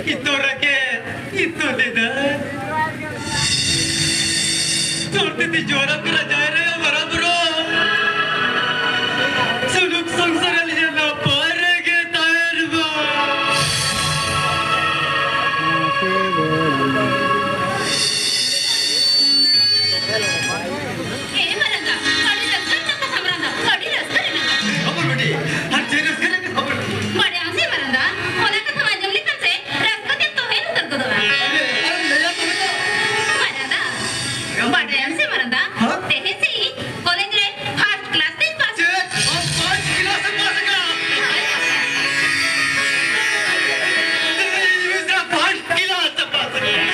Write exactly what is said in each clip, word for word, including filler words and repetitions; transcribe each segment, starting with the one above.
ᱤᱛᱚ ᱨᱮᱜᱮ ᱤᱛᱚ ᱞᱮᱫᱟ᱾ ᱛᱚᱨᱛᱤ ᱡᱚᱨᱟ ᱠᱚᱨᱟ ᱡᱟᱭᱨᱮ ᱵᱟᱨᱟᱵᱨᱚ᱾ ᱥᱩᱞᱩᱠ ᱥᱚᱝᱥᱟᱨ ᱟᱹᱞᱤᱧᱟᱜ ᱱᱟᱯᱟᱭ ᱨᱮᱜᱮ ᱛᱟᱦᱮᱱ ᱢᱟ᱾ ᱦᱮᱸ, ᱢᱟᱨᱟᱝ ᱫᱟ, ᱟᱹᱰᱤ ᱨᱟᱹᱥᱠᱟᱹ ᱨᱮᱱᱟᱜ ᱠᱟᱛᱷᱟᱢ ᱨᱟᱸᱫᱟ, ᱟᱹᱰᱤ ᱨᱟᱹᱥᱠᱟᱹ ᱨᱮᱱᱟᱜ ᱠᱟᱛᱷᱟ᱾ ᱦᱚᱯᱚᱱ ᱵᱤᱴᱤ, ᱟᱨ ᱪᱮᱫ ᱨᱟᱹᱥᱠᱟᱹ ᱨᱮᱱᱟᱜ ᱠᱟᱛᱷᱟ ᱦᱚᱯᱚᱱ ᱵᱤᱴᱤ? ᱵᱟᱰᱟᱭᱟᱢ ᱥᱮ ᱢᱟᱨᱟᱝ ᱫᱟ, ᱚᱱᱟ ᱠᱟᱛᱷᱟᱢ ᱟᱸᱡᱚᱢ ᱞᱮᱠᱷᱟᱱ ᱥᱮ ᱨᱟᱹᱥᱠᱟᱹ ᱛᱮᱢ ᱛᱚᱦᱮᱱ ᱩᱛᱟᱹᱨ ᱜᱚᱫᱚᱜᱼᱟ᱾ ᱟᱨᱮ, ᱟᱨᱮ, ᱞᱟᱹᱭᱟ ᱛᱚᱵᱮ ᱛᱚ᱾ ᱢᱟᱨᱟᱝ ᱫᱟ, ᱵᱟᱰᱟᱭᱟᱢ ᱥᱮ ᱢᱟᱨᱟᱝ ᱫᱟ, ᱦᱮᱸ? ᱛᱮᱦᱮᱧ ᱥᱮ ᱤᱧ ᱠᱚᱞᱮᱡᱽ ᱨᱮ ᱯᱷᱟᱥᱴ ᱠᱞᱟᱥ ᱛᱤᱧ ᱯᱟᱥ᱾ ᱪᱮᱫ? ᱟᱢ ᱯᱷᱟᱥᱴ ᱠᱞᱟᱥ ᱮᱢ ᱯᱟᱥ ᱟᱠᱟᱫᱟ? ᱤᱧ ᱢᱤᱥᱨᱟ ᱯᱷᱟᱥᱴ ᱠᱞᱟᱥ ᱮᱢ ᱯᱟᱥ ᱟᱠᱟᱫᱟ᱾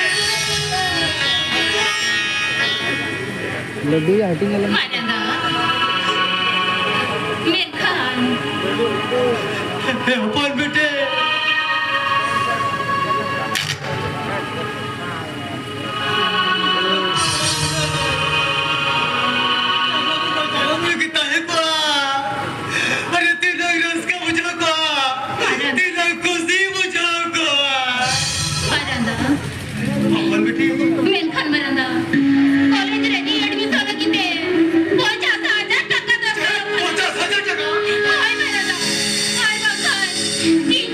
ᱞᱟᱹᱰᱩᱭᱟ ᱦᱟᱹᱴᱤᱧ ᱟᱞᱟᱝ᱾ ᱢᱟᱨᱟᱝ ᱫᱟ᱾ ᱢᱮᱱᱠᱷᱟᱱ ᱦᱮ ᱦᱚᱯᱚᱱ ᱵᱤᱴᱤ᱾ ᱛᱟᱦᱮᱸ ᱠᱚᱜᱼᱟ᱾ ᱟᱨᱮ ᱛᱤᱱᱟᱹᱜ ᱨᱟᱹᱥᱠᱟᱹ ᱵᱩᱡᱷᱟᱹᱣ ᱠᱚᱜᱼᱟ᱾ ᱛᱤᱱᱟᱹᱜ ᱠᱩᱥᱤ ᱵᱩᱡᱷᱟᱹᱣ ᱠᱚᱜᱼᱟ᱾ ᱢᱟᱨᱟᱝ ᱫᱟ᱾ ᱦᱚᱯᱚᱱ ᱵᱤᱴᱤ᱾ ᱢᱮᱱᱠᱷᱟᱱ ᱢᱟᱨᱟᱝ ᱫᱟ, ᱠᱚᱞᱮᱡᱽ ᱨᱮ ᱮᱰᱢᱤᱥᱚᱱ ᱞᱟᱹᱜᱤᱫ ᱛᱮ ᱯᱚᱧᱪᱟᱥ ᱦᱟᱡᱟᱨ ᱴᱟᱠᱟ ᱫᱚᱨᱠᱟᱨᱚᱜ ᱠᱟᱱᱟ᱾ ᱯᱚᱧᱪᱟᱥ ᱦᱟᱡᱟᱨ ᱴᱟᱠᱟ? ᱦᱳᱭ ᱢᱟᱨᱟᱝ ᱫᱟ, ᱟᱨ ᱵᱟᱝᱠᱷᱟᱱ ᱤᱧ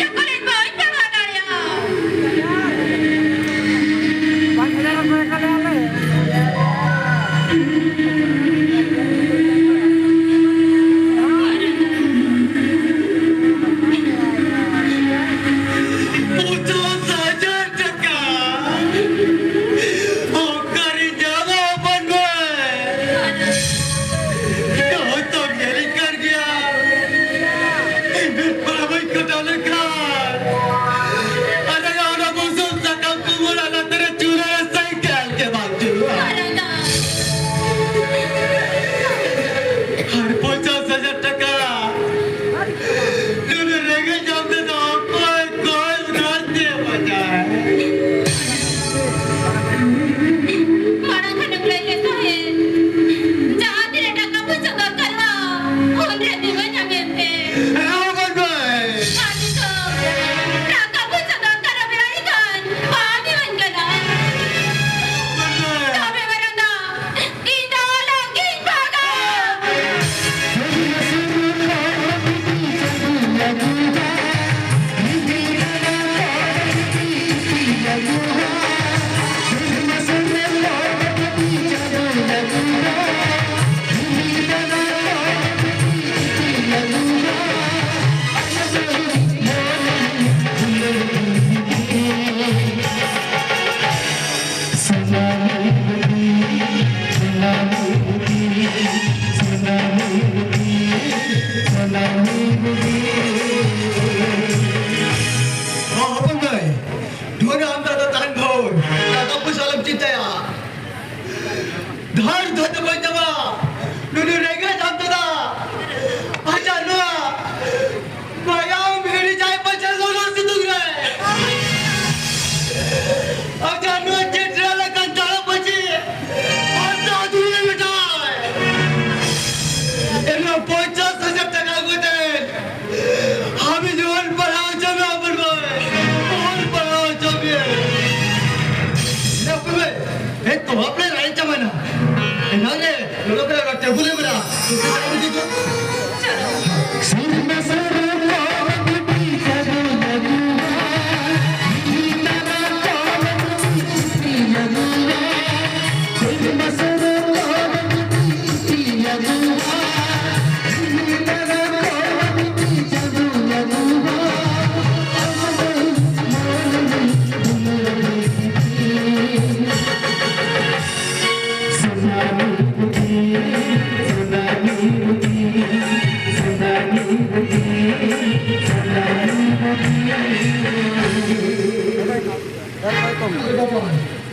ᱟᱨᱮ ᱵᱟᱵᱟ,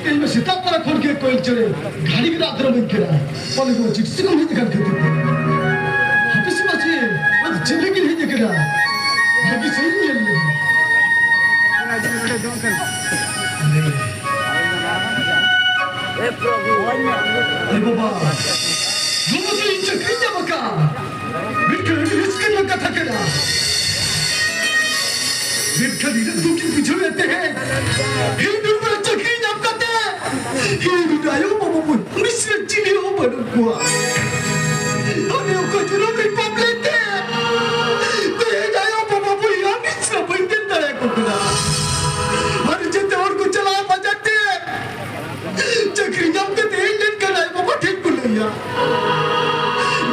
ᱤᱧ ᱢᱟ ᱥᱮᱛᱟᱜ ᱛᱚᱨᱟ ᱠᱷᱚᱱ ᱜᱮ ᱠᱚᱭᱮᱞ ᱪᱮᱬᱮ ᱜᱷᱟᱹᱲᱤ ᱜᱮ ᱨᱟᱜ ᱫᱷᱟᱨᱟᱢᱟᱹᱧ ᱠᱟᱱᱟ᱾ ᱯᱟᱞᱮ ᱱᱚᱣᱟ ᱪᱤᱴᱥᱤ ᱠᱚ ᱦᱮᱡ ᱟᱠᱟᱱ ᱠᱷᱟᱹᱛᱤᱨ ᱛᱮ᱾ ᱦᱟᱯᱮ ᱥᱮ ᱢᱟᱹᱡᱷᱤ, ᱟᱫᱚ ᱪᱮᱫ ᱞᱟᱹᱜᱤᱫ ᱦᱮᱡ ᱟᱠᱟᱱᱟ? ᱵᱷᱟᱹᱜᱤ ᱥᱮᱫ ᱤᱧ ᱧᱮᱞ ᱞᱮᱜᱮ᱾ ᱟᱨᱮ ᱵᱟᱵᱟ, ᱱᱚᱣᱟ ᱫᱚ ᱤᱧ ᱪᱟᱹᱠᱨᱤᱧ ᱧᱟᱢ ᱟᱠᱟᱫ᱾ ᱢᱮᱱᱠᱷᱟᱱ ᱟᱹᱰᱤ ᱨᱟᱹᱥᱠᱟᱹ ᱨᱮᱱᱟᱜ ᱠᱟᱛᱷᱟ ᱠᱟᱱᱟ᱾ ᱢᱮᱱᱠᱷᱟᱱ ᱤᱱᱟᱹᱜ ᱫᱩᱠᱤᱧ ᱵᱩᱡᱷᱟᱹᱣᱮᱫ ᱛᱟᱦᱮᱸᱫ᱾ ᱤᱧ ᱱᱩᱱᱟᱹᱜ ᱪᱟᱹᱠᱨᱤ ᱧᱟᱢ ᱠᱟᱛᱮ, ᱤᱧ ᱨᱮᱱ ᱟᱭᱳ ᱵᱟᱵᱟ ᱵᱚᱭᱦᱟ ᱢᱤᱥᱨᱟ ᱪᱤᱞᱤ ᱦᱚᱸ ᱵᱟᱹᱱᱩᱜ ᱠᱚᱣᱟ᱾ ᱟᱨ ᱚᱠᱟ ᱡᱚᱱᱚᱢ ᱨᱮ ᱯᱟᱯ ᱞᱮᱫ ᱛᱮ, ᱛᱮᱦᱮᱧ ᱟᱭᱳ ᱵᱟᱵᱟ ᱵᱚᱭᱦᱟ ᱢᱤᱥᱨᱟ ᱵᱟᱹᱧ ᱧᱮᱞ ᱫᱟᱲᱮᱭᱟᱠᱚ ᱠᱟᱱᱟ᱾ ᱟᱨ ᱡᱮᱛᱮ ᱦᱚᱲ ᱠᱚ ᱪᱟᱞᱟᱜᱼᱟ ᱵᱟᱡᱟᱨ ᱛᱮ, ᱪᱟᱹᱠᱨᱤ ᱧᱟᱢ ᱠᱟᱛᱮ ᱦᱮᱡ ᱞᱮᱱᱠᱷᱟᱱ ᱟᱭᱳ ᱵᱟᱵᱟ ᱴᱷᱮᱱ ᱠᱚ ᱞᱟᱹᱭᱟ᱾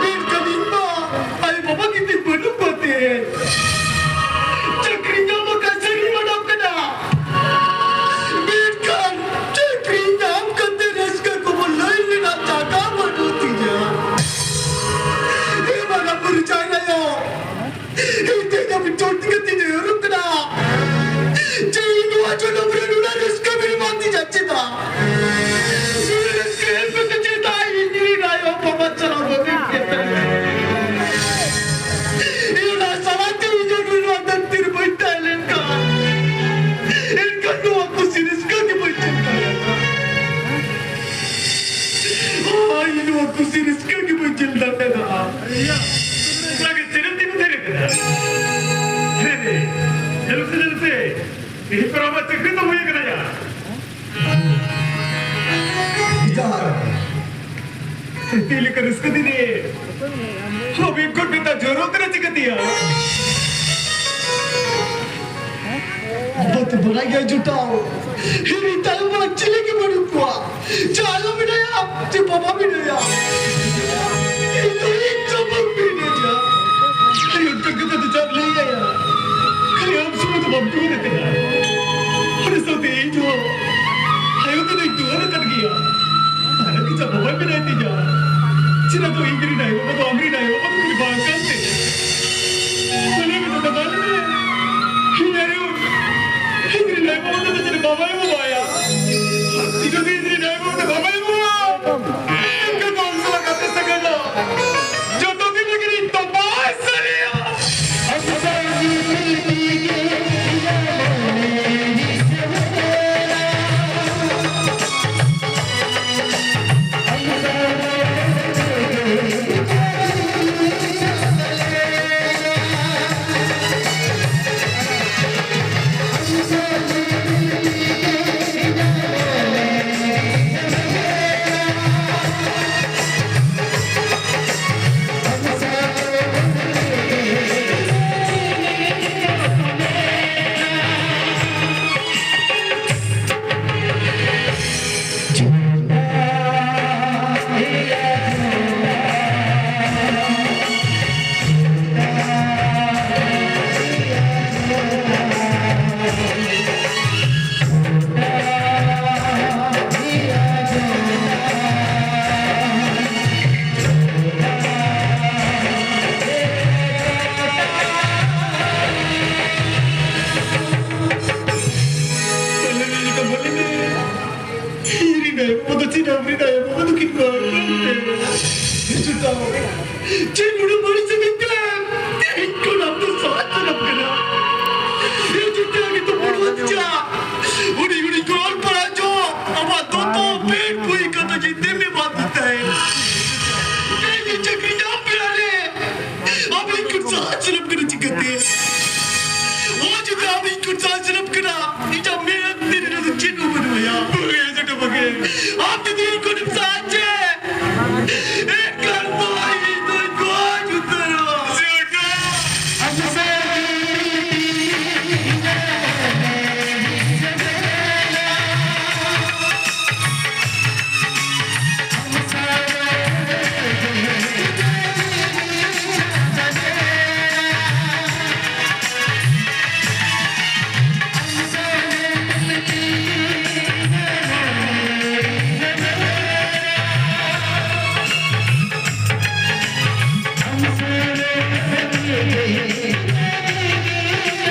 ᱢᱮᱱᱠᱷᱟᱱ ᱤᱧ ᱢᱟ ᱟᱭᱳ ᱵᱟᱵᱟ ᱜᱮ ᱛᱤᱧ ᱵᱟᱹᱱᱩᱜ ᱠᱚᱛᱮ ᱪᱟᱹᱠᱨᱤ ᱧᱟᱢ ᱟᱠᱟᱫ ᱥᱟᱹᱨᱤ ᱢᱟᱰᱟᱣ ᱠᱟᱱᱟ᱾ ᱢᱮᱱᱠᱷᱟᱱ ᱪᱟᱹᱠᱨᱤ ᱧᱟᱢ ᱠᱟᱛᱮ ᱨᱟᱹᱥᱠᱟᱹ ᱠᱚᱵᱚᱱ ᱞᱟᱹᱭ ᱨᱮᱱᱟᱜ ᱡᱟᱭᱜᱟ ᱵᱟᱹᱱᱩᱜ ᱛᱤᱧᱟ᱾ ᱦᱮ ᱢᱟᱨᱟᱝ ᱵᱩᱨᱩ ᱡᱟᱦᱮᱨ ᱟᱭᱳ, ᱤᱧ ᱛᱮᱦᱮᱧ ᱟᱹᱵᱤᱱ ᱪᱚᱴ ᱛᱮᱜᱮ ᱛᱤᱧ ᱦᱟᱹᱨᱩᱵ ᱠᱟᱱᱟ᱾ ᱡᱮ ᱤᱧ ᱱᱚᱣᱟ ᱡᱚᱱᱚᱢ ᱨᱮ ᱱᱩᱱᱟᱹᱜ ᱨᱟᱹᱥᱠᱟᱹ ᱵᱤᱱ ᱮᱢᱟ ᱫᱤᱧᱟ ᱪᱮᱫᱟᱜ? ᱱᱩᱱᱟᱹᱜ ᱨᱟᱹᱥᱠᱟᱹ ᱮᱢ ᱠᱟᱛᱮ ᱪᱮᱫᱟᱜ ᱤᱧ ᱨᱮᱱ ᱟᱭᱳ ᱵᱟᱵᱟ ᱪᱟᱞᱟᱣ ᱵᱟᱹᱵᱤᱱ ᱠᱮᱛᱟᱧᱟ? ᱤᱧ ᱚᱱᱟ ᱥᱟᱞᱟᱜ ᱛᱮ ᱤᱧ ᱦᱚᱸ ᱱᱚᱣᱟ ᱫᱷᱟᱹᱨᱛᱤ ᱨᱮ ᱵᱟᱹᱧ ᱛᱟᱦᱮᱸ ᱞᱮᱱᱠᱷᱟᱱ, ᱮᱱᱠᱷᱟᱱ ᱱᱚᱣᱟ ᱠᱩᱥᱤ ᱨᱟᱹᱥᱠᱟᱹ ᱜᱮ ᱵᱟᱹᱧ ᱪᱮᱫ ᱫᱟᱲᱮᱭᱟᱜᱼᱟ᱾ ᱟᱭ, ᱱᱚᱣᱟ ᱠᱩᱥᱤ ᱨᱟᱹᱥᱠᱟᱹ ᱜᱮ ᱵᱟᱹᱧ ᱧᱮᱞ ᱫᱟᱲᱮᱭᱟᱫᱟ᱾ ᱚᱱᱟ ᱜᱮ ᱥᱮᱨᱮᱧ ᱛᱮᱧ ᱩᱫᱷᱟᱹᱨ ᱠᱟᱫᱟ᱾ ᱦᱮᱸ ᱨᱮ, ᱧᱮᱞ ᱯᱮ, ᱧᱮᱞ ᱯᱮ, ᱛᱮᱦᱮᱧ ᱯᱟᱨᱟ ᱢᱟ ᱪᱟᱹᱠᱨᱤ ᱛᱟᱢ ᱦᱩᱭ ᱠᱟᱱᱟ ᱭᱟ᱾ ᱡᱟᱦᱟᱸ ᱛᱤ ᱞᱮᱠᱟ ᱨᱟᱹᱥᱠᱟᱹ ᱫᱤᱱ ᱨᱮ ᱦᱟᱵᱤᱵ ᱠᱷᱚᱱ ᱢᱮᱛᱟ ᱡᱚᱨᱚ ᱠᱟᱱᱟ ᱪᱤᱠᱟᱹᱛᱮᱭᱟ? ᱟᱯᱟᱛ ᱵᱟᱲᱟᱭ ᱜᱮᱭᱟ ᱡᱚᱴᱟᱣ, ᱤᱧ ᱛᱟᱭᱚᱢ ᱢᱟᱲᱟᱝ ᱪᱤᱞᱤ ᱜᱮ ᱵᱟᱹᱱᱩᱜ ᱠᱚᱣᱟ᱾ ᱪᱮ ᱟᱭᱳ ᱢᱮᱱᱟᱭᱟ, ᱪᱮ ᱵᱟᱵᱟ ᱢᱮᱱᱟᱭᱟ᱾ ᱤᱧ ᱫᱚ ᱤᱧ ᱫᱚ ᱵᱟᱹᱧ ᱢᱮᱱᱟᱭᱟ᱾ ᱟᱭᱳ ᱚᱱᱠᱟ ᱠᱟᱛᱷᱟ ᱫᱚ ᱪᱟᱜ ᱞᱟᱹᱭ ᱟᱭᱟ᱾ ᱠᱷᱟᱹᱞᱤ ᱟᱢ ᱥᱩᱢᱩᱝ ᱫᱚ ᱵᱟᱢ ᱫᱩᱣᱟᱹᱨ ᱟᱠᱟᱱᱟ᱾ ᱚᱱᱟ ᱥᱟᱶᱛᱮ ᱤᱧ ᱦᱚᱸ ᱟᱭᱳ ᱛᱮᱫᱚᱧ ᱫᱩᱣᱟᱹᱨ ᱟᱠᱟᱱ ᱜᱮᱭᱟ᱾ ᱟᱨ ᱟᱹᱰᱤ ᱪᱟ ᱵᱟᱵᱟᱭ ᱢᱮᱱᱟᱭ ᱛᱤᱧᱟ᱾ ᱪᱮᱫᱟᱜ ᱫᱚ ᱤᱧ ᱨᱮᱱ ᱟᱭᱳ ᱵᱟᱵᱟ ᱫᱚ ᱟᱢ ᱨᱮᱱ ᱟᱭᱳ ᱵᱟᱵᱟ ᱫᱚ ᱠᱤᱱ ᱵᱟᱝ ᱠᱟᱱ ᱛᱮ? ᱢᱟᱱᱮ ᱢᱮᱱᱟᱜ ᱫᱚ ᱵᱟᱝ ᱢᱮᱱᱟᱜ᱾ ᱤᱧ ᱟᱭᱳ, ᱤᱧ ᱨᱮᱱ ᱟᱭᱳ ᱵᱟᱵᱟ ᱫᱚ ᱪᱮᱫ ᱵᱟᱵᱟᱭ ᱵᱟᱵᱟᱭᱟ? ᱤᱧ ᱫᱚ ᱱᱚᱣᱟ ᱥᱟᱞᱟᱜ ᱜᱟᱛᱮ ᱥᱟᱹᱜᱟᱹᱭ ᱫᱚ ᱡᱚᱛᱚ ᱫᱤᱱ ᱞᱟᱹᱜᱤᱫ ᱤᱧ ᱛᱚᱯᱟᱭ ᱥᱟᱹᱨᱤᱭᱟ᱾ ᱪᱮᱫ ᱩᱰᱩᱠ ᱵᱟᱹᱲᱤᱡ ᱥᱮ ᱢᱤᱫ ᱠᱟᱱᱟ᱾ ᱛᱮᱦᱮᱧ ᱠᱷᱚᱱ ᱟᱢ ᱫᱚ ᱥᱟᱦᱟᱡᱽ ᱥᱟᱱᱟᱢ ᱠᱟᱱᱟ᱾ ᱤᱧ ᱡᱩᱫᱤ ᱟᱜᱮ ᱛᱚ ᱵᱩᱲᱩ ᱦᱚᱪᱟ᱾ ᱦᱩᱰᱤᱧ ᱦᱩᱰᱤᱧ ᱠᱚ ᱚᱞ ᱯᱟᱲᱦᱟᱣ ᱪᱚ᱾ ᱟᱢᱟᱜ ᱫᱚᱛᱚ ᱯᱮᱱᱴ ᱵᱳᱭ ᱠᱟᱛᱷᱟ ᱡᱩᱫᱤ ᱛᱮᱢᱮ ᱵᱟᱫ ᱛᱟᱦᱮᱸ᱾ ᱛᱮᱦᱮᱧ ᱪᱟᱹᱠᱨᱤ ᱧᱟᱢ ᱵᱮᱲᱟ ᱨᱮ ᱟᱢ ᱤᱧ ᱠᱷᱚᱱ ᱥᱟᱦᱟᱡᱽ ᱥᱟᱱᱟᱢ ᱠᱟᱱᱟ ᱪᱤᱠᱟᱹᱛᱮ? ᱚ ᱡᱩᱫᱤ ᱟᱢ ᱤᱧ ᱠᱷᱚᱱ ᱥᱟᱦᱟᱡᱽ ᱥᱟᱱᱟᱢ ᱠᱟᱱᱟ, ᱤᱧᱟᱜ ᱢᱮᱫ ᱛᱤᱨᱮ ᱨᱮᱫᱚ ᱪᱮᱫ ᱦᱚᱸ ᱵᱟᱹᱱᱩᱜᱼᱟ ᱭᱟ᱾ ᱵᱟᱹᱜᱤ ᱡᱚᱴᱟ ᱵᱟᱹᱜᱤ᱾ ᱟᱢ ᱡᱩᱫᱤ ᱤᱧ ᱠᱷᱚᱱᱮᱢ ᱥᱟᱦᱟᱡᱽ ᱪᱮ, ᱮᱱᱠᱷᱟᱱ ᱫᱚ ᱤᱧ ᱫᱚᱧ ᱜᱚᱡ ᱩᱛᱟᱹᱨᱚᱜᱼᱟ᱾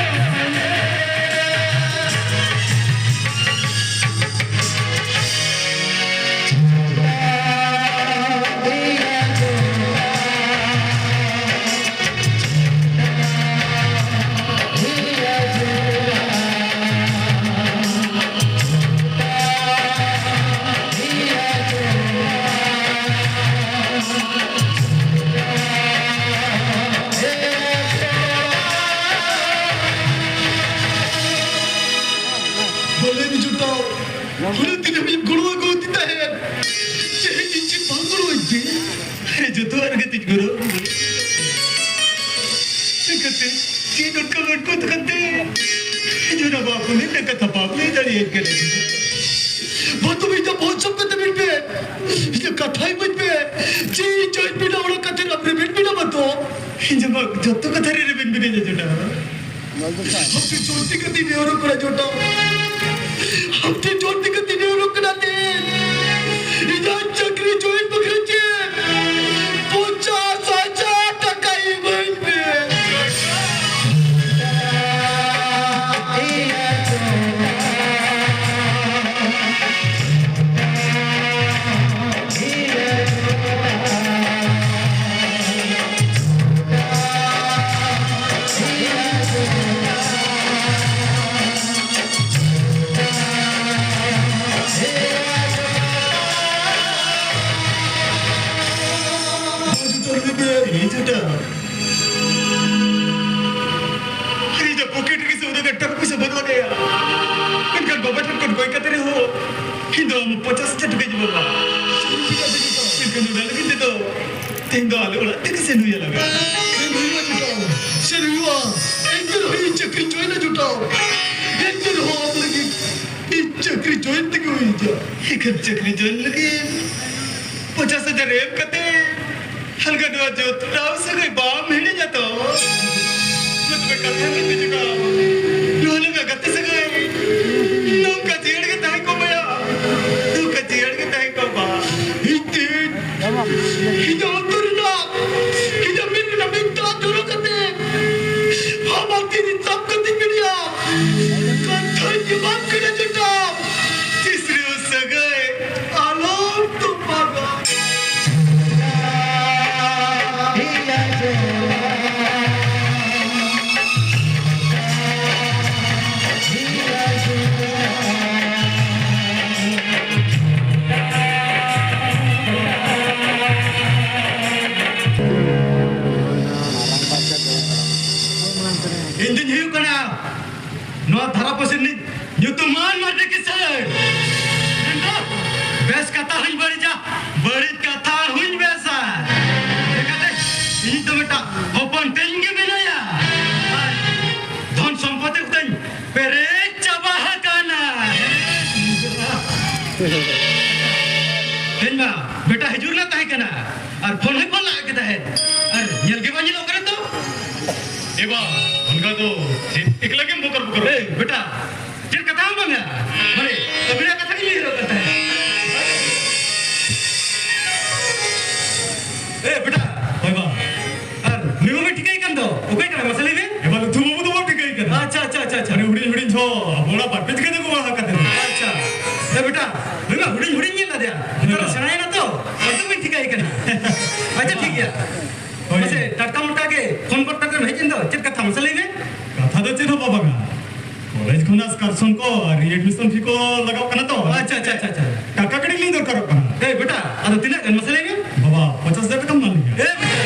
ᱞᱟᱹᱭ ᱢᱮ ᱡᱚᱴᱟᱣ, ᱦᱩᱲᱩ ᱛᱤᱱᱟᱹᱜ ᱮᱢ ᱜᱚᱲᱚ ᱟᱹᱜᱩ ᱟᱹᱫᱤᱧ ᱛᱟᱦᱮᱸᱫ, ᱛᱮᱦᱮᱧ ᱤᱧ ᱪᱮᱫ ᱵᱟᱝ ᱜᱚᱲᱚ ᱟᱹᱧ ᱛᱮ? ᱟᱨᱮ ᱡᱚᱛᱚᱣᱟᱜ ᱨᱮᱜᱮ ᱛᱤᱧ ᱜᱚᱲᱚ᱾ ᱪᱤᱠᱟᱹᱛᱮ? ᱪᱮᱫ ᱚᱱᱠᱟ ᱢᱮᱱ ᱠᱚ ᱛᱟᱠᱟᱱ ᱛᱮ? ᱤᱧ ᱚᱱᱟ ᱵᱟᱯᱩ ᱱᱤᱱᱟᱹ ᱠᱟᱛᱷᱟ ᱵᱟᱢ ᱞᱟᱹᱭ ᱫᱟᱲᱮᱭᱟᱹᱧ ᱠᱟᱱᱟ᱾ ᱵᱟᱹᱛᱩ ᱤᱧ ᱫᱚ ᱵᱚᱦᱚᱜ ᱥᱚᱵ ᱠᱟᱛᱮ ᱢᱮᱱ ᱯᱮ, ᱤᱧ ᱫᱚ ᱠᱟᱛᱷᱟ ᱤᱢᱟᱹᱧ ᱯᱮ᱾ ᱪᱮᱫ ᱤᱧ ᱪᱚᱧ ᱵᱮᱱᱟ ᱚᱱᱟ ᱠᱟᱛᱷᱟ ᱨᱮ ᱟᱢ ᱨᱮᱵᱮᱱ ᱵᱮᱱᱟ ᱵᱟᱹᱛᱩ? ᱤᱧ ᱫᱚ ᱡᱚᱛᱚ ᱠᱟᱛᱷᱟ ᱨᱮ ᱨᱮᱵᱮᱱ ᱵᱮᱱᱟ ᱡᱚᱴᱟᱣ᱾ ᱟᱯᱮ ᱡᱚᱞᱫᱤ ᱠᱟᱛᱮ ᱱᱮᱦᱚᱨᱚᱜ ᱠᱟᱱᱟ ᱡᱚᱴᱟᱣ᱾ ᱟᱯᱮ ᱡᱚᱞᱫᱤ ᱠᱟᱛᱮ ᱱᱮᱦᱚᱨᱚᱜ ᱠᱟᱱᱟ ᱞᱮ᱾ ᱤᱧᱟᱹᱜ ᱪᱟᱹᱠᱨᱤ join ᱵᱟᱠᱷᱨᱟ ᱪᱮ ᱯᱚᱧᱪᱟᱥ ᱦᱟᱡᱟᱨ ᱴᱟᱠᱟ ᱤᱢᱟᱹᱧ ᱯᱮ᱾ ᱟᱨ ᱤᱧ ᱫᱚ ᱯᱚᱠᱮᱴ ᱨᱮ ᱥᱮ ᱩᱱᱟᱹᱜ ᱜᱟᱱ ᱴᱟᱠᱟ ᱯᱚᱭᱥᱟ ᱵᱟᱹᱱᱩᱜ ᱟᱱᱮᱭᱟ᱾ ᱢᱮᱱᱠᱷᱟᱱ ᱵᱟᱵᱟ ᱴᱷᱮᱱ ᱠᱷᱚᱱ ᱠᱚᱭ ᱠᱟᱛᱮ ᱨᱮᱦᱚᱸ ᱤᱧ ᱫᱚ ᱟᱢ ᱯᱚᱧᱪᱟᱥ ᱦᱟᱡᱟᱨ ᱴᱟᱠᱟᱧ ᱮᱢᱟᱢᱟ᱾ ᱢᱮᱱᱠᱷᱟᱱ ᱚᱱᱟ ᱞᱟᱹᱜᱤᱫ ᱛᱮᱫᱚ ᱛᱮᱦᱮᱧ ᱫᱚ ᱟᱞᱮ ᱚᱲᱟᱜ ᱛᱮᱜᱮ ᱥᱮᱱ ᱦᱩᱭ ᱟᱞᱟᱝᱟ᱾ ᱥᱮᱱ ᱦᱩᱭᱩᱜᱼᱟ ᱡᱚᱴᱟᱣ, ᱥᱮᱱ ᱦᱩᱭᱩᱜᱼᱟ᱾ ᱮᱱᱛᱮ ᱨᱮᱦᱚᱸ ᱤᱧ ᱪᱟᱹᱠᱨᱤ join ᱟ ᱡᱚᱴᱟᱣ, ᱮᱱᱛᱮ ᱨᱮᱦᱚᱸ ᱟᱢ ᱞᱟᱹᱜᱤᱫ ᱤᱧ ᱪᱟᱹᱠᱨᱤ join ᱛᱮᱜᱮ ᱦᱩᱭᱩᱜᱼᱟ᱾ ᱮᱱᱠᱷᱟᱱ ᱪᱟᱹᱠᱨᱤ join ᱞᱟᱹᱜᱤᱫ ᱯᱚᱧᱪᱟᱥ ᱦᱟᱡᱟᱨ ᱮᱢ ᱠᱟᱛᱮ ᱦᱟᱞᱠᱟ ᱱᱚᱣᱟ ᱡᱚᱛᱱᱟᱣ ᱥᱟᱹᱜᱟᱹᱭ ᱵᱟᱢ ᱦᱤᱲᱤᱧᱟ ᱛᱚ? ᱢᱟ ᱛᱚᱵᱮ ᱠᱟᱛᱷᱟ ᱢᱮᱱ ᱢᱮ ᱡᱚᱴᱟᱣ᱾ ᱱᱚᱣᱟ ᱞᱮᱠᱟ ᱜᱟᱛᱮ ᱥᱟᱹᱜᱟᱹᱭ ᱱᱚᱝᱠᱟ ᱡᱤᱭᱟᱹᱲ ᱜᱮ ᱛᱟᱦᱮᱸ ᱠᱚᱜ ᱢᱟᱭᱟ᱾ ᱱᱚᱝᱠᱟ ᱡᱤᱭᱟᱹᱲ ᱜᱮ ᱛᱟᱦᱮᱸ ᱠᱚᱜ ᱢᱟ᱾ ᱤᱧ ᱛᱮ ᱤᱧᱟᱹᱜ ᱚᱱᱛᱚᱨ ᱨᱮᱱᱟᱜ, ᱤᱧᱟᱹᱜ ᱢᱮᱫ ᱨᱮᱱᱟᱜ ᱢᱤᱫ ᱫᱟᱜ ᱡᱚᱨᱚ ᱠᱟᱛᱮ ᱟᱢᱟᱜ ᱛᱤ ᱨᱮ ᱥᱟᱵ ᱠᱟᱛᱮᱧ ᱢᱮᱱᱮᱜᱼᱟ, ᱠᱟᱛᱷᱟᱧ ᱮᱢᱟᱢ ᱠᱟᱱᱟ ᱡᱚᱴᱟᱣ᱾ ᱛᱤᱥ ᱨᱮᱦᱚᱸ ᱥᱟᱹᱜᱟᱹᱭ ᱟᱞᱚᱢ ᱛᱚᱯᱟᱜᱟ᱾ ᱟᱹᱰᱤ ᱠᱤᱥᱟᱹᱬ᱾ ᱢᱮᱱᱫᱚ ᱵᱮᱥ ᱠᱟᱛᱷᱟ ᱦᱚᱧ ᱵᱟᱹᱲᱤᱡᱟ, ᱵᱟᱹᱲᱤᱡ ᱠᱟᱛᱷᱟ ᱦᱚᱧ ᱵᱮᱥᱟ᱾ ᱪᱮᱠᱟᱛᱮ? ᱤᱧ ᱫᱚ ᱢᱤᱫᱴᱟᱝ ᱦᱚᱯᱚᱱ ᱛᱤᱧ ᱜᱮ ᱢᱮᱱᱟᱭᱟ᱾ ᱟᱨ ᱫᱷᱚᱱ ᱥᱚᱢᱯᱚᱛᱤ ᱠᱚᱛᱮᱧ ᱯᱮᱨᱮᱡ ᱪᱟᱵᱟ ᱟᱠᱟᱱᱟ᱾ ᱛᱮᱦᱮᱧ ᱢᱟ ᱵᱮᱴᱟ ᱦᱤᱡᱩᱜ ᱨᱮᱱᱟᱜ ᱛᱟᱦᱮᱸ ᱠᱟᱱᱟ, ᱟᱨ ᱯᱷᱳᱱ ᱦᱚᱸᱭ ᱯᱷᱳᱱ ᱞᱟᱜ ᱜᱮ ᱛᱟᱦᱮᱸᱫ, ᱟᱨ ᱧᱮᱞ ᱜᱮ ᱵᱟᱝ ᱧᱮᱞᱚᱜ ᱠᱟᱱᱟ ᱛᱚ᱾ ᱮ ᱵᱟ, ᱚᱱᱠᱟ ᱫᱚ ᱪᱮᱫ ᱮᱠᱞᱟ ᱜᱮᱢ ᱵᱚᱠᱚᱨ ᱵᱚᱠᱚᱨ? ᱮ ᱵᱮᱴᱟ, ᱪᱮᱫ ᱠᱟᱛᱷᱟ ᱦᱚᱸ ᱵᱟᱝᱟ? ᱢᱟᱱᱮ, ᱟᱹᱵᱤᱱᱟᱜ ᱠᱟᱛᱷᱟ ᱜᱮ ᱞᱟᱹᱭ ᱦᱩᱭᱩᱜ ᱠᱟᱱ ᱛᱟᱦᱮᱸᱫ᱾ ᱮ ᱵᱮᱴᱟ᱾ ᱦᱳᱭ ᱵᱟ᱾ ᱟᱨ ᱱᱩᱭ ᱢᱟ ᱴᱷᱤᱠᱟᱹᱭ ᱠᱟᱱ ᱫᱚ, ᱚᱠᱚᱭ ᱠᱟᱱᱟ ᱢᱟᱥᱮ ᱞᱟᱹᱭ ᱵᱤᱱ? ᱮ ᱵᱟ, ᱞᱩᱛᱷᱩ ᱵᱟᱹᱵᱩ ᱫᱚ ᱵᱟᱢ ᱴᱷᱤᱠᱟᱹᱭ ᱠᱟᱱᱟ? ᱟᱪᱪᱷᱟ, ᱟᱪᱪᱷᱟ, ᱟᱪᱪᱷᱟ, ᱟᱪᱪᱷᱟ᱾ ᱟᱹᱰᱤ ᱦᱩᱰᱤᱧ ᱦᱩᱰᱤᱧ ᱡᱷᱚ ᱟᱵᱚ ᱚᱲᱟᱜ ᱵᱟᱨ ᱯᱮ ᱡᱟᱭᱜᱟ ᱫᱚᱠᱚ ᱵᱟᱲᱟ ᱟᱠᱟᱫ ᱛᱟᱦᱮᱸᱱᱟ᱾ ᱟᱪᱪᱷᱟ᱾ ᱮ ᱵᱮᱴᱟ, ᱱᱩᱭ ᱢᱟ ᱦᱩᱰᱤᱧ ᱦᱩᱰᱤᱧ ᱧᱮᱞ ᱞᱮᱫᱮᱭᱟ, ᱱᱮᱛᱟᱨ ᱦᱳᱭ ᱫᱚ ᱵᱟ᱾ ᱥᱮᱬᱟᱭᱮᱱᱟ ᱛᱚ, ᱚᱱᱛᱮ ᱵᱤᱱ ᱴᱷᱤᱠᱟᱹᱭ ᱠᱟᱱᱟ᱾ ᱟᱪᱪᱷᱟ, ᱴᱷᱤᱠ ᱜᱮᱭᱟ᱾ ᱦᱳᱭ᱾ ᱢᱟᱥᱮ, ᱴᱟᱴᱠᱟ ᱢᱚᱴᱠᱟ ᱜᱮ ᱯᱷᱳᱱ ᱜᱚᱫ ᱠᱟᱛᱮᱢ ᱦᱮᱡ ᱮᱱ ᱫᱚ, ᱪᱮᱫ ᱠᱟᱛᱷᱟ ᱢᱟᱥᱮ ᱞᱟᱹᱭ ᱢᱮ? ᱠᱟᱛᱷᱟ ᱫᱚ ᱪᱮᱫ ᱦᱚᱸ ᱵᱟᱝᱟ, ᱠᱚᱞᱮᱡᱽ ᱠᱷᱚᱱᱟᱜ ᱥᱠᱟᱨᱥᱚᱱ ᱠᱚ ᱟᱨ ᱨᱤ-ᱮᱰᱢᱤᱥᱚᱱ ᱯᱷᱤ ᱠᱚ ᱞᱟᱜᱟᱣ ᱠᱟᱱᱟ ᱛᱚ᱾ ᱟᱪᱪᱷᱟ, ᱟᱪᱪᱷᱟ, ᱟᱪᱪᱷᱟ, ᱟᱪᱪᱷᱟ᱾ ᱴᱟᱠᱟ ᱠᱟᱹᱴᱤᱡ ᱞᱤᱧ ᱫᱚᱨᱠᱟᱨᱚᱜ ᱠᱟᱱᱟ᱾ ᱮ ᱵᱮᱴᱟ, ᱟᱫᱚ ᱛᱤᱱᱟᱹᱜ ᱜᱟᱱ ᱢᱟᱥᱮ ᱞᱟᱹᱭ ᱢᱮ? ᱵᱟᱵᱟ, ᱯᱚᱧᱪᱟᱥ ᱦᱟᱡᱟᱨ ᱴᱟᱠᱟ ᱮᱢᱟ ᱞᱤᱧᱟ᱾ ᱮ ᱵᱮᱴᱟ,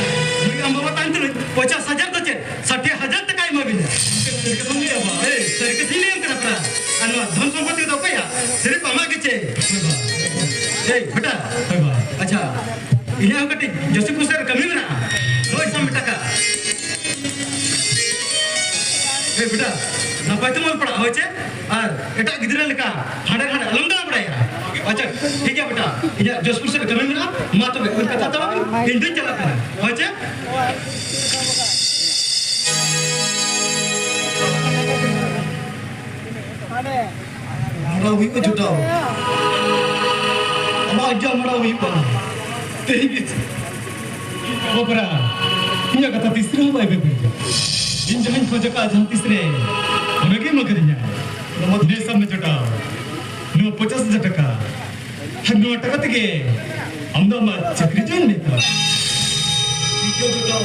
ᱱᱩᱭ ᱟᱢ ᱵᱟᱵᱟ ᱛᱟᱭᱚᱢ ᱛᱩᱞᱩᱡ ᱯᱚᱧᱪᱟᱥ ᱦᱟᱡᱟᱨ ᱫᱚ ᱪᱮᱫ, ᱥᱟᱴᱷᱤ ᱦᱟᱡᱟᱨ ᱴᱟᱠᱟᱭ ᱮᱢᱟ ᱵᱤᱱᱟ᱾ ᱥᱟᱹᱨᱤ ᱠᱟᱛᱷᱟᱢ ᱞᱟᱹᱭᱟ ᱵᱟ᱾ ᱮ, ᱥᱟᱹᱨᱤ ᱠᱟᱛᱷᱟᱧ ᱞᱟᱹᱭᱟᱢ ᱠᱟᱱᱟ ᱯᱮᱲᱟ᱾ ᱟᱨ ᱱᱚᱣᱟ ᱫᱷᱚᱱ ᱥᱚᱢᱯᱚᱛᱤ ᱫᱚ ᱚᱠᱚᱭᱟᱜ? ᱥᱤᱨᱤᱯ ᱟᱢᱟᱜ ᱜᱮ ᱪᱮ? ᱦᱳᱭ ᱵᱟ᱾ ᱮ ᱵᱮᱴᱟ᱾ ᱦᱳᱭ ᱵᱟ᱾ ᱟᱪᱪᱷᱟ, ᱤᱧᱟᱹᱜ ᱦᱚᱸ ᱠᱟᱹᱴᱤᱡ ᱡᱳᱥᱤᱯᱩᱨ ᱥᱮᱫ ᱨᱮ ᱠᱟᱹᱢᱤ ᱢᱮᱱᱟᱜᱼᱟ᱾ ᱫᱚᱦᱚᱭ ᱥᱟᱢ ᱴᱟᱠᱟ᱾ ᱮ ᱵᱮᱴᱟ, ᱱᱟᱯᱟᱭ ᱛᱮᱢ ᱚᱞ ᱯᱟᱲᱦᱟᱜᱼᱟ, ᱦᱳᱭ ᱪᱮ? ᱟᱨ ᱮᱴᱟᱜ ᱜᱤᱫᱽᱨᱟᱹ ᱞᱮᱠᱟ ᱦᱟᱸᱰᱮ ᱱᱟᱰᱮ ᱟᱞᱚᱢ ᱫᱟᱬᱟ ᱵᱟᱲᱟᱭᱟ᱾ ᱟᱪᱪᱷᱟ, ᱴᱷᱤᱠ ᱜᱮᱭᱟ ᱵᱮᱴᱟ, ᱤᱧᱟᱹᱜ ᱡᱳᱥᱯᱩᱨ ᱥᱮᱫ ᱨᱮ ᱠᱟᱹᱢᱤ ᱢᱮᱱᱟᱜᱼᱟ᱾ ᱢᱟ ᱛᱚᱵᱮ, ᱳᱭ ᱠᱟᱛᱷᱟ ᱛᱟᱞᱟᱝ, ᱤᱧ ᱫᱩᱧ ᱪᱟᱞᱟᱜ ᱠᱟᱱᱟ, ᱦᱳᱭ ᱪᱮ? ᱢᱟᱰᱟ ᱦᱩᱭᱩᱜᱼᱟ ᱡᱚᱴᱟᱣ᱾ ᱟᱢᱟᱜ ᱡᱚᱢ ᱢᱟᱰᱟ ᱦᱩᱭᱩᱜᱼᱟ᱾ ᱛᱮᱦᱮᱧ ᱜᱮ᱾ ᱵᱟᱵᱨᱟ, ᱤᱧᱟᱹᱜ ᱠᱟᱛᱷᱟ ᱛᱤᱥ ᱨᱮᱦᱚᱸ ᱵᱟᱭ ᱵᱮᱵᱮᱨᱟ᱾ ᱤᱧ ᱡᱟᱦᱟᱸᱧ ᱠᱷᱚᱡ ᱟᱠᱟᱫᱼᱟ ᱡᱟᱦᱟᱸ ᱛᱤᱥ ᱨᱮ, ᱚᱱᱟ ᱜᱮ ᱮᱢᱟ ᱠᱟᱫᱤᱧᱟ᱾ ᱱᱚᱣᱟ ᱫᱚ ᱵᱮᱥ ᱟᱢ ᱡᱚᱴᱟᱣ᱾ ᱱᱚᱣᱟ ᱯᱚᱧᱪᱟᱥ ᱦᱟᱡᱟᱨ ᱴᱟᱠᱟ᱾ ᱟᱨ ᱱᱚᱣᱟ ᱴᱟᱠᱟ ᱛᱮᱜᱮ ᱟᱢ ᱫᱚ ᱟᱢᱟᱜ ᱪᱟᱹᱠᱨᱤ join ᱢᱮ ᱛᱟᱢ᱾ ᱴᱷᱤᱠ ᱜᱮᱭᱟ ᱡᱚᱴᱟᱣ᱾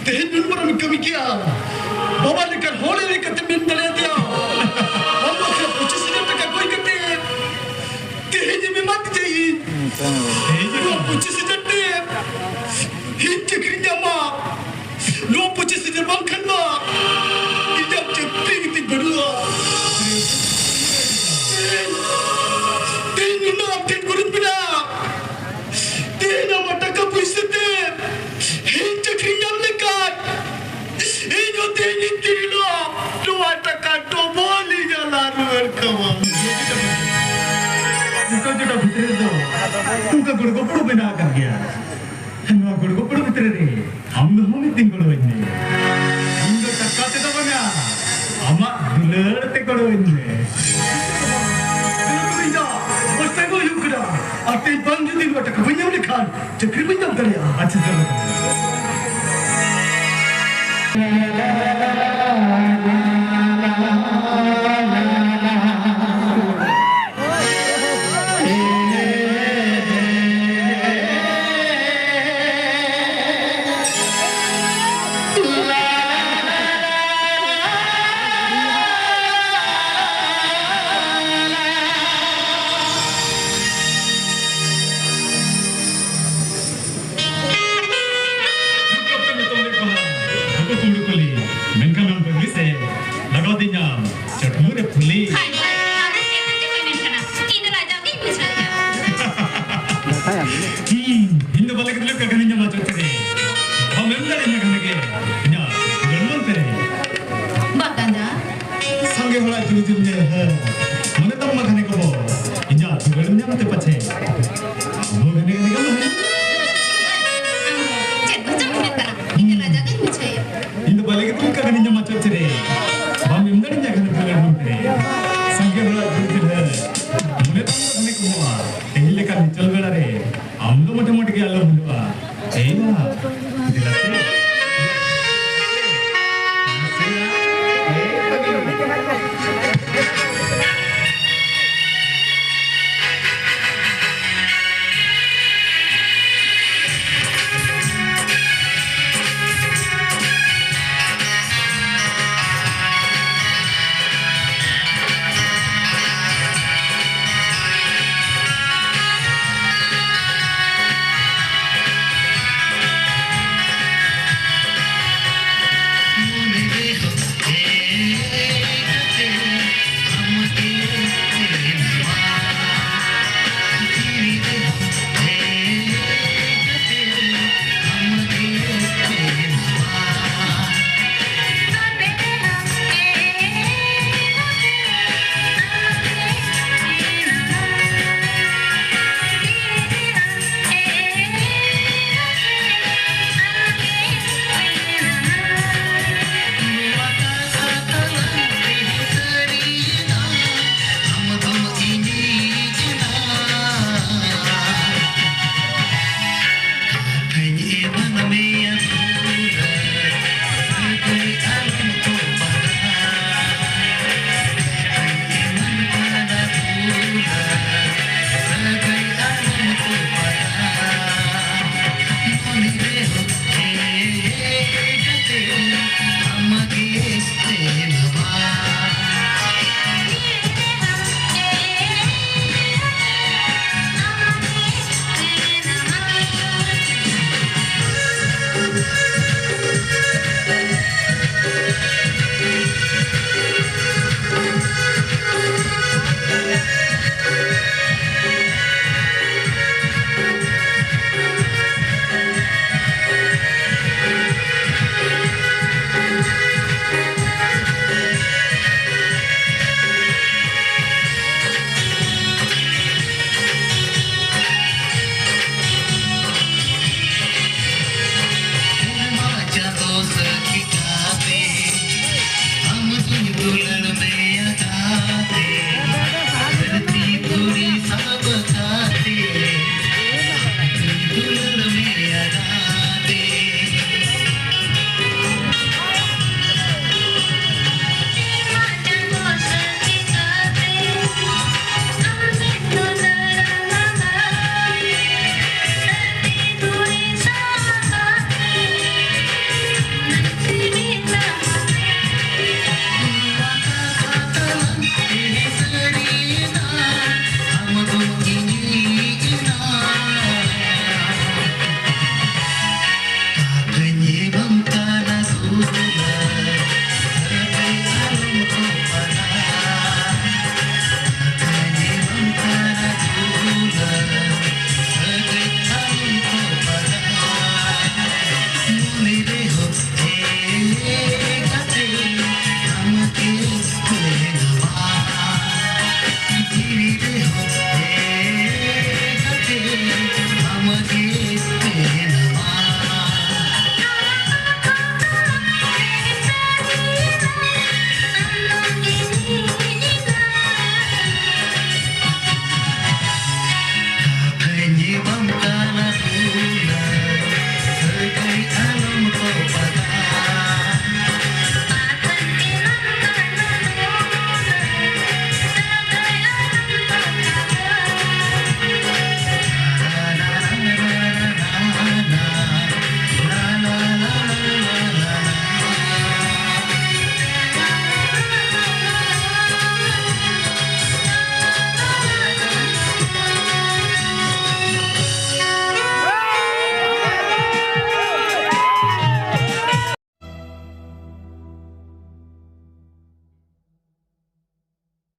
ᱛᱮᱦᱮᱧ ᱱᱩᱱ ᱢᱟᱨᱟᱝ ᱠᱟᱹᱢᱤ ᱠᱮᱜᱼᱟ᱾ ᱵᱟᱵᱟ ᱞᱮᱠᱟᱱ ᱦᱚᱲ ᱞᱮᱠᱟᱛᱮ ᱢᱮᱱ ᱫᱟᱲᱮᱭᱟᱫᱮᱭᱟ᱾ ᱟᱢ ᱵᱟᱠᱷᱨᱟ ᱯᱚᱸᱪᱤᱥ ᱦᱟᱡᱟᱨ ᱴᱟᱠᱟ ᱠᱚᱭ ᱠᱟᱛᱮ ᱛᱮᱦᱮᱧ ᱮᱢ ᱮᱢᱟ ᱫᱤᱧᱟ ᱤᱧ᱾ ᱛᱮᱦᱮᱧ ᱱᱚᱣᱟ ᱯᱚᱸᱪᱤᱥ ᱦᱟᱡᱟᱨ ᱛᱮ ᱤᱧ ᱪᱟᱹᱠᱨᱤ ᱧᱟᱢᱟ᱾ ᱱᱚᱣᱟ ᱯᱚᱸᱪᱤᱥ ᱦᱟᱡᱟᱨ ᱵᱟᱝᱠᱷᱟᱱ ᱢᱟ ᱤᱧᱟᱹᱜ ᱪᱟᱹᱠᱨᱤ ᱜᱮᱛᱤᱧ ᱵᱟᱹᱱᱩᱜᱼᱟ᱾ ᱟᱨ ᱠᱷᱟᱣᱟ᱾ ᱡᱚᱴᱟ ᱡᱚᱴᱟ ᱵᱷᱤᱛᱨᱤ ᱨᱮᱫᱚ ᱚᱱᱠᱟ ᱜᱚᱲᱜᱚ ᱯᱚᱲᱚ ᱢᱮᱱᱟᱜ ᱟᱠᱟᱫ ᱜᱮᱭᱟ᱾ ᱱᱚᱣᱟ ᱜᱚᱲᱜᱚ ᱯᱚᱲᱚ ᱵᱷᱤᱛᱨᱤ ᱨᱮ ᱟᱢ ᱫᱚ ᱦᱚᱸ ᱢᱤᱫ ᱫᱤᱱ ᱜᱚᱲᱚᱣᱟᱹᱧ ᱢᱮ᱾ ᱤᱧ ᱫᱚ ᱴᱟᱠᱟ ᱛᱮᱫᱚ ᱵᱟᱝᱟ, ᱟᱢᱟᱜ ᱫᱩᱞᱟᱹᱲ ᱛᱮ ᱜᱚᱲᱚᱣᱟᱹᱧ ᱢᱮ᱾ ᱤᱧ ᱫᱚ ᱵᱚᱥᱛᱟ ᱠᱚ ᱦᱩᱭᱩᱜ ᱠᱟᱱᱟ᱾ ᱟᱨ ᱛᱮᱦᱮᱧ ᱵᱟᱝ ᱡᱩᱫᱤ ᱱᱚᱣᱟ ᱴᱟᱠᱟ ᱵᱟᱹᱧ ᱧᱟᱢ ᱞᱮᱠᱷᱟᱱ ᱪᱟᱹᱠᱨᱤ ᱵᱟᱹᱧ ᱧᱟᱢ ᱫᱟᱲᱮᱭᱟᱜᱼᱟ᱾ ᱟᱪᱪᱷᱟ, ᱪᱚᱞᱚ᱾ ᱱᱩᱠᱩ ᱠᱩᱢᱲᱩ ᱠᱚᱞᱤ, ᱢᱮᱱᱠᱷᱟᱱ ᱟᱢ ᱵᱟᱹᱜᱤ ᱥᱮ ᱞᱟᱜᱟᱣ ᱫᱤᱧᱟᱢ ᱪᱟᱹᱴᱢᱩ ᱨᱮ ᱯᱷᱩᱞᱤ᱾ ᱦᱟᱭ, ᱦᱟᱭ, ᱟᱢ ᱪᱮᱫ ᱦᱚᱸ ᱪᱮᱫ ᱵᱟᱹᱧ ᱢᱮᱱ ᱠᱟᱱᱟ᱾ ᱤᱧ ᱫᱚ ᱞᱟᱡᱟᱣ ᱜᱤᱧ ᱵᱩᱡᱷᱟᱹᱣᱮᱫᱼᱟ᱾ ᱦᱩᱸ, ᱤᱧ ᱫᱚ ᱵᱟᱞᱮ ᱜᱤᱫᱽᱨᱟᱹ ᱞᱮᱠᱟ ᱠᱟᱹᱦᱱᱤ ᱧᱟᱢᱟ ᱪᱚᱴ ᱨᱮ᱾ ᱵᱟᱢ ᱮᱢ ᱫᱟᱲᱮᱭᱟᱹᱧᱟ ᱠᱟᱹᱦᱱᱤ ᱜᱮ᱾ ᱤᱧᱟᱹᱜ ᱜᱟᱹᱰᱣᱟᱹ ᱛᱮ᱾ ᱵᱟᱠᱟᱱᱫᱟ᱾ ᱥᱟᱸᱜᱮ ᱦᱚᱲᱟᱜ ᱡᱩᱞᱩ ᱡᱩᱞ ᱧᱮᱞ, ᱦᱮᱸ᱾